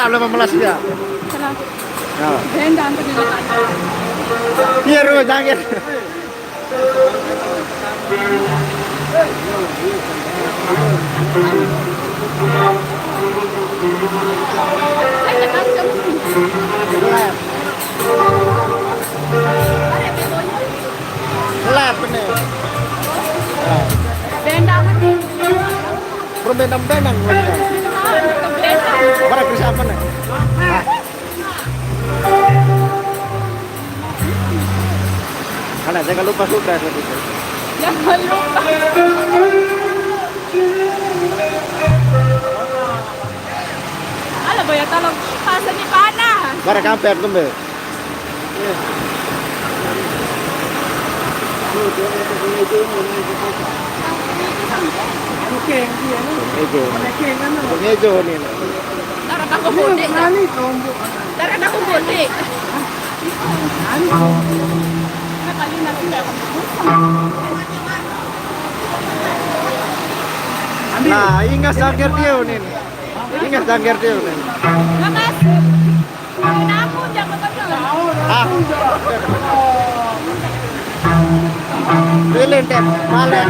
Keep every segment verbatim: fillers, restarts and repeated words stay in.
Lima belas ya. Salah. Ya. Benda apa dia letak? Iya, rumah jangkir. Lep ini. Benda apa? Permainan benang. Mana Chris apa nih? Ah. Anak saya kalau lupa sudah seperti itu. Jangan lupa. Alah, boya tolong. Pasal ni panas. Bara kampek tu, Mbak. Oke, iya. Oke. Oke, kan? Oke, Jo, nih. Tara ka ko buti. Tara ka ko buti. Nah, ingas jangkir dia nih. Ingas jangkir dia nih. Makasih. Ayun na ako, diyan ka pa doon. Ah. Pilih deh, balik.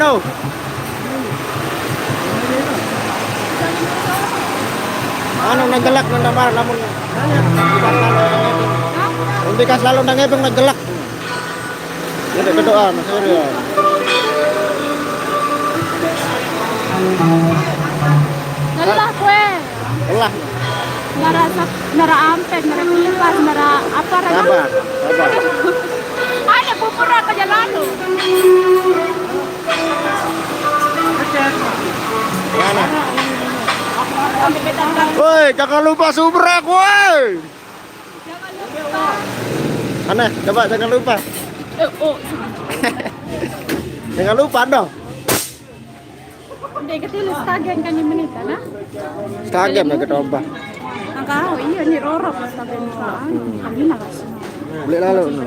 No. Anu nang gelek nang damar lamun. Nanti kas lalu nang ebeng nang gelek. Ini berdoa, Mas Surya. Ngelah kue. Ngelah. Nara sap-, nara ampek, nara kipas, nara apa, nara. Sabar, sabar. Ada bubur apa jalan lu? Mana? Woi, jangan lupa subrek, woi. Mana? Coba jangan lupa. Eh, oh. Jangan lupa dong. Dia kecil stagen kan yang menit, nah? Stagen ya, kita ubah. Angka, oh iya, ini rorok stagen. Ini lah. Beli lalu, no.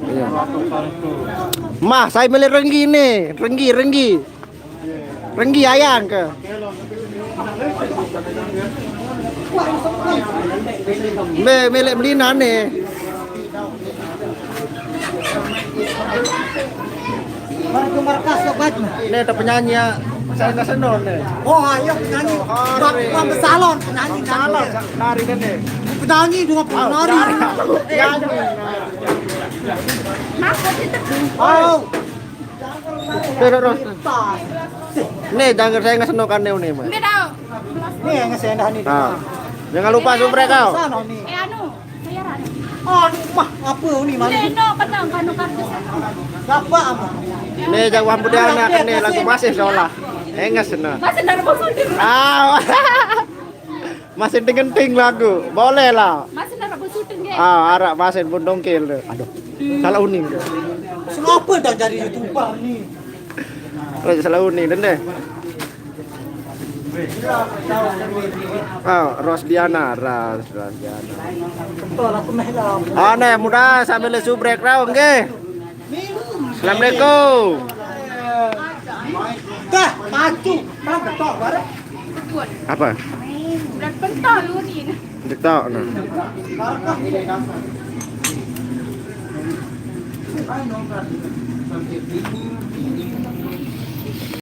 Iya. Mah, saya beli renggi nih, renggi, renggi. Renggi ayang ke. Mbe, milik Melina nih. Ini ada penyanyi ya, saya nggak senang nih. Oh, ayo penyanyi. Bang, bang, salon, penyanyi, salon, nari kan nih. Penyanyi dua puluh nari. Penyanyi. Oh. Terus, terus. Nih, jangan saya nggak senang kan nih, Mas. Ini yang saya dah nih. Ah. Jangan lupa subrek kau. Sana nih. Eh, anu, bayaran. Aduh, mah, apa ni, Mali? Ini no, kenang, kanu kardus anu. Siapa, Ama? Nih, jawab budaya anak nih, lagu masih sekolah. Enges, nah. Masih dari Bos Udin. Ah. Masih ting-ting lagu. Boleh lah. Masih dari Bos Udin, ge. Ah, arak masih pun dongkil tuh. Aduh. Salah uning. Siapa dah jadi YouTuber ni? Raja Salauni, dende. Oh, Rosdiana, Ras, Rosdiana. Aneh, muda sambil subrek rau, nggih. Assalamualaikum. Dah, maju. Apa? Bulan pentol lu ni. Detak, nah.